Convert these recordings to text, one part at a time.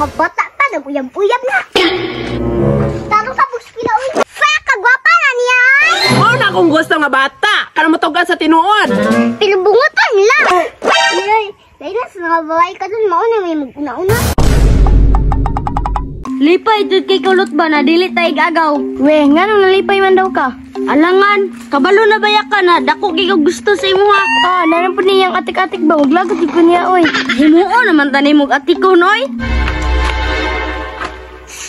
Mga bata pa, nag-uyab-uyab na. Tarong sa pila, uy. Fuck, kagwapa na niya, ay. Mao na akong gusto nga bata. Kanang matugan sa tinuod. Pinubungutan lang. Ay, dahil sa mga babae ka dun, mauna may mag-una-una. Lipay jud kay kulot ba na dili tay gagaw. We, ngano nalipay man daw ka? Alangan, kabalo na baya ka na dako kay kog gusto sa imuha. Ah, naran po niyang atik-atik ba? Maglagot jud ko niya, oy. Himuo naman tani mog atiko noy.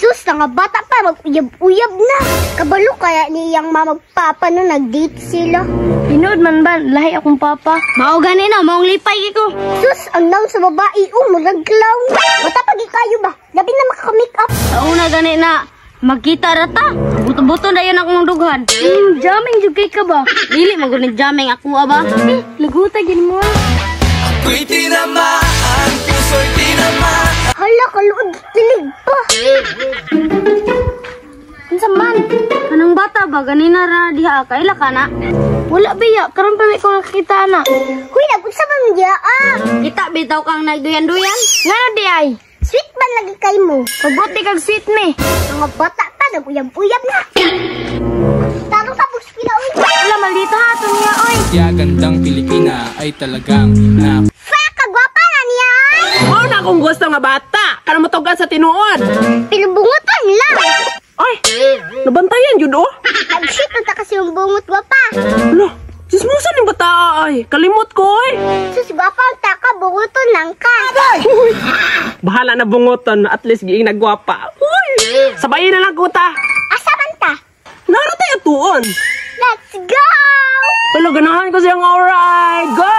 Sus, nga bata pa, mag-uyab-uyab na. Kabalo kaya niyang mamagpapa no nag-date sila. Tinuod man ba, lahi akong papa. Mao gani na maong lipay kay ko. Sus, ang naon sa babae, oh, murag clown. Bata pag ikayo ba? Labi na makaka-make up. Sa una gani na magkita ra ta. Buto-buto na yun akong dughan. Jamming jud kay ka ba? Dili man gud ni jamming ako aba. Eh, laguta gid mo. Ah. Ako'y tinamaan, puso'y tinamaan. Hala, kaluod, kilig pa. Unsa man? Kanang bata ba ganina ra diha kaila ka na? Wala biya, karon pa may ko nakakita na. Huy, nag-unsa man diya, ah. Kita bitaw kang nagduyan-duyan. Ngano di ay? Sweet man lagi kay mo. Pagbuti kag sweet me. Mga bata pa, nag-uyab-uyab na. Tarong sa pila, uy. Wala maldita ha to niya, oy. Kaya gandang Pilipina ay talagang na Fuck, kagwapa na niya, ay. Mao na akong gusto nga bata. Kanang matugan sa tinuod. Pinubungutan lang. Ay, nabantayan jud oh. Nag-shit na ta kasi yung bungot, gwapa. Hala, chismosa ning bata ay. Kalimot ko oy. Sus, gwapa ang taka, bunguton lang ka. Bahala na bungoton, at least giing nagwapa. Uy, sabayin na lang ko ta. Asa man ta? Nara tayo tuon. Let's go! Hala, ganahan ko siyang alright. Go!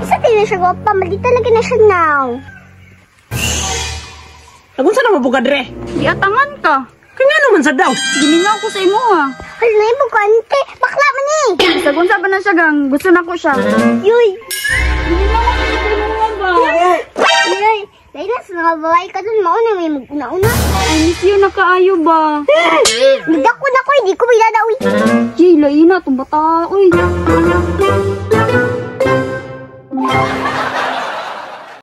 Isa din na siya gwapa, malita lagi na siya now. Nagunsa na mabuga dre? Giatangan ka. Kaya nga naman sa daw. Gimingaw ko sa imuha. Hala na yung bukante, bakla man eh. Sagun sa ba na siya gang, gusto na ko siya. Yuy! Yuy! Dahil na sa mga babae ka dun, mauna may mag-una-una. I miss you na kaayo ba? Nagdako na ko, hindi ko bilada, uy. Jay, lain na itong bata, uy.